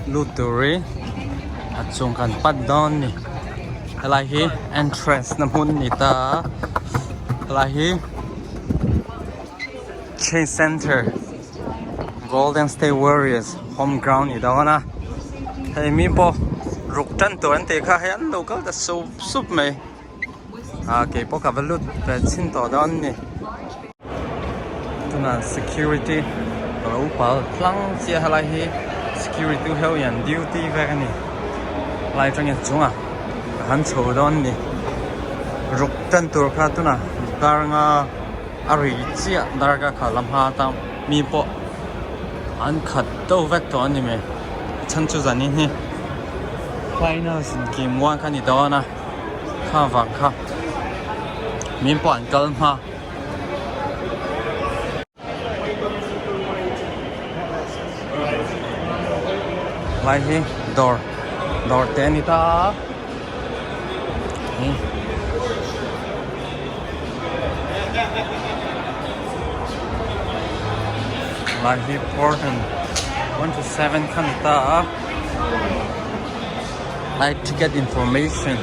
Lut turin a chung kan pan dawn a ni helai hi entrance na hmun a ni ta a helai hi chase center golden state warriors home ground a ni dawn a hei mi pawh ruk tan tur an tih kha hei an lo kal ta sup sup mai ah keipawh ka va lut ve chhin tawh dawn a ni. Tunah security ka lo pal tlang chiah helai hi security ho hian duty vek a ni helai atangin chungah ka han chho dawn a ni ruk tan tur kha tunah dar nga a ri chiah dar ka kha lam hma atan mi pawh an khat deuh vek tawh a ni mai a chhan chu zanin hi finals game one kha a ni dawn a kha vang kha min pawh an kal hma. Lai hi dawr dawr te a ni ta a lai hi portion 1 to 7 kha ni ta a lai ticket information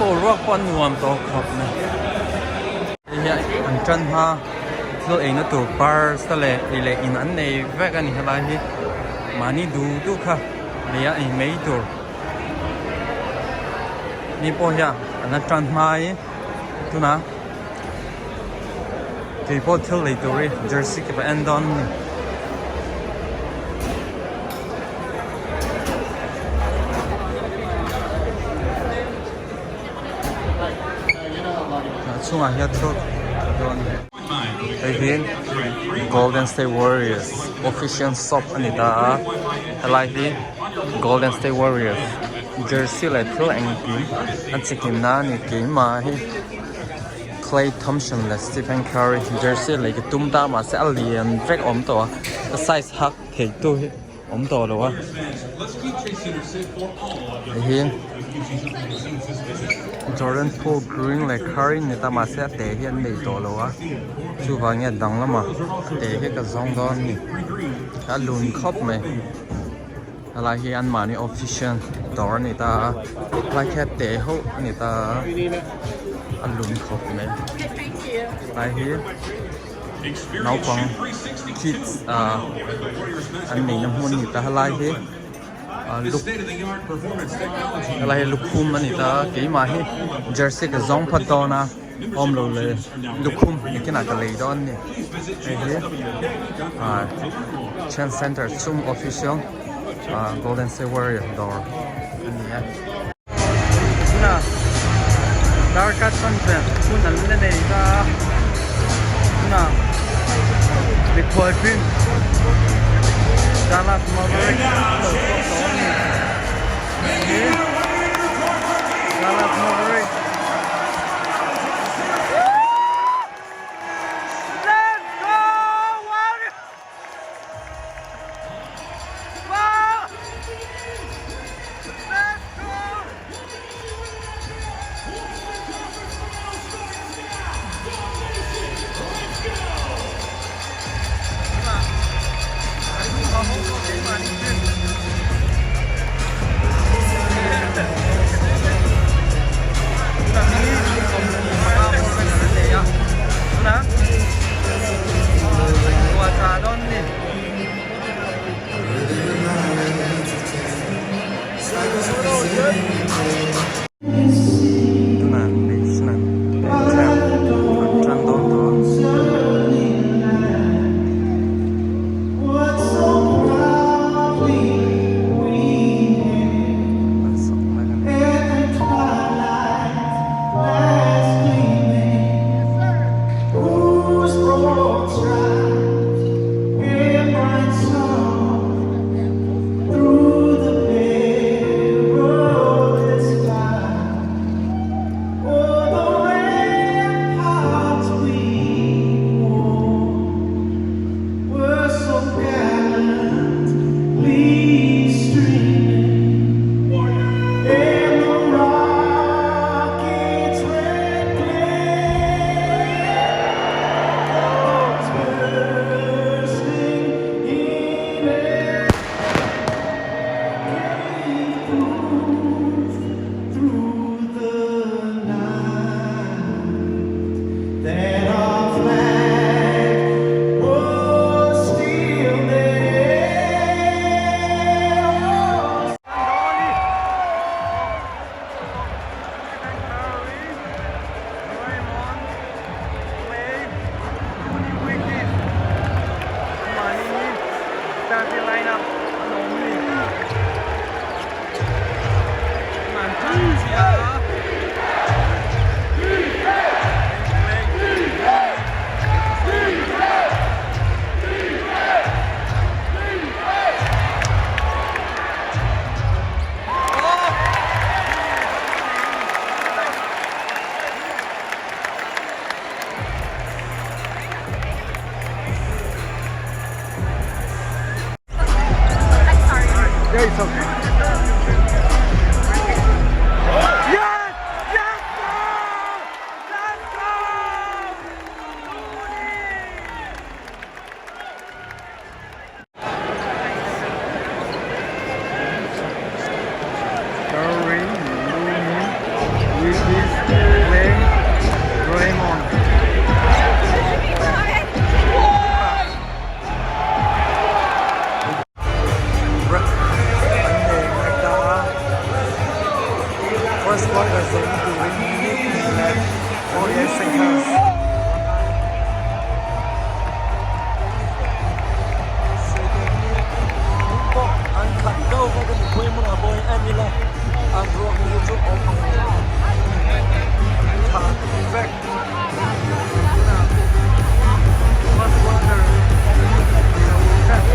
Aw ruak pawh a nuam tawh khawp mai hei hian an tan hma thil eina tur purse te leh ei leh in an nei vek a ni helai hi mahni duh duh kha lei a ei mai tur ni pawh hian an la tan hma i tunah keipawh thil lei tur hi jersey ka va en dawn a ni. Chungah hian thil dawn hei hi Golden State Warriors official shop a ni ta a helai hi Golden State Warriors jersey leh thil engkim an chikim na a ni keimah hi. Klay Thompson leh Stephen Curry jersey lei ka tum ta mahse a lian vek a awm tawh a a size hak thei tu hi a awm tawh lo a hei hi Jordan Poole green leh Curry ni ta mahse a te hi an nei tawh lo a chuvangin a dang lamah a te hi ka zawng dawn a ni a lun khawp mai. Helai hi anmahni official dawr a ni ta a helai khi a te hauh a ni ta a a lum khawp mai helai hi naupang kids ah an neihna hmun a ni ta helai hi helai hi lukhum a ni ta a keimah hi jersey ka zawng phawt dawn a. Awm lo leh lukhum nakinah ka lei dawn a ni hei hi ah Chen Center chung official ah Golden State Warrior dawr a ni a. Tunah darkar chanve hun an la nei ta a tunah mikhual ṭin Dallas Mavericks an lo chhuak tawh a ni. Dallas Mavericks. Let's go Warriors! Wow! Let's go! Tunah national anthem an tan dawn tawh a. hei chho. Yes! Yes sir! Let's go! Looney! Curry, Looney, Wiggins, Clay, Draymond. An nei mek ta a, first quarter zawng turin minute hnih leh 48 seconds a ngai. Sawi hi hmuh pawh an khat deuh vek a ni pawhin hmunah pawhin en ila an ruak hi chu awm ang tha vek tunah first quarter zo vek.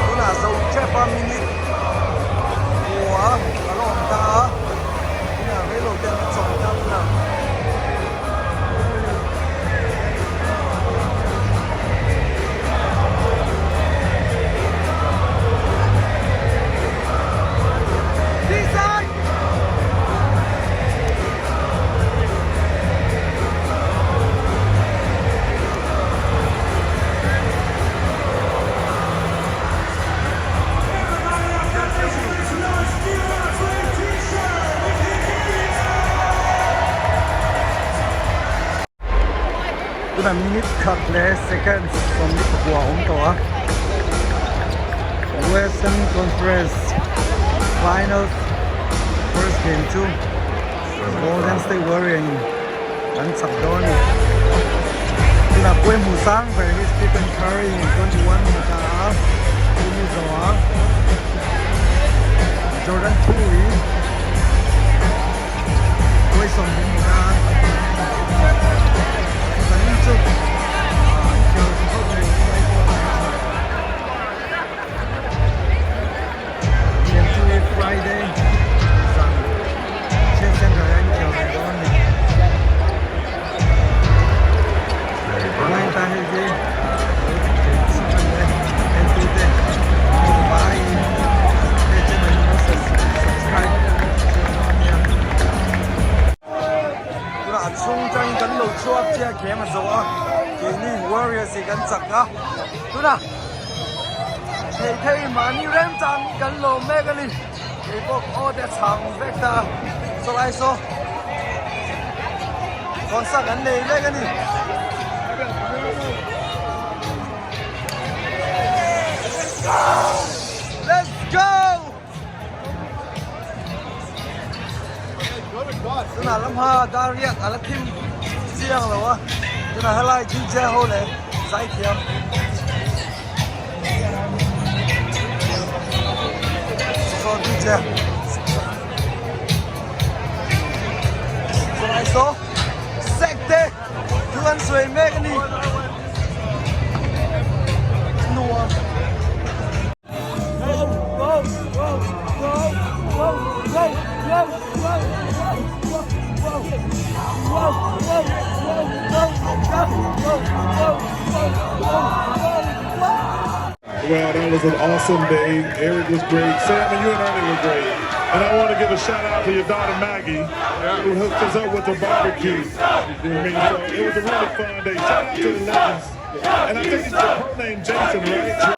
Tunah zo tep a minute kua a lo awm ta a, tunah reilo te an chawm ta tunah. Tunah minute khat leh second 24 a awm tawh a. Western Conference Finals first game chu Golden State Warrior in an chak dawn a ni. Tunah pawh hmuh sang ber hi Stephen Curry in 21 hmu ta a, tuni zawh a Jordan Poole in pawisa hmu ta a, zanin chu an khel khawp mai lai pawh a tha. Thiam chu hi Friday zan Chess Center ah hian khel ve dawn a ni. Online tan hei hi lo chhuk a ni e entu te mobile he channel hi lo subscribe theuh dawn nia. Tunah a chhung tangin kan lo chhuak chiah game a zo a keini Warriors hi kan chak a tunah Thei thei mahni remchang kan lawm mek a ni. Kei pawh aw te a chhang vek ta a, sawlai saw concert an nei mek a ni. Let's go! Tunah lam ha dar riat a la thim chiang lo a, tunah helai DJ ho leh zaithiam. Saw DJ. Sawlai saw sek te thu an sawi mek a ni. Nuam. Well, that was an awesome day. Eric was great. Sam and you and Ernie were great. And I want to give a shout out to your daughter Maggie, who hooked us up with the barbecue. I mean, so it was a really fun day. Shout out to the legends. And I think it's her name, Jason, right?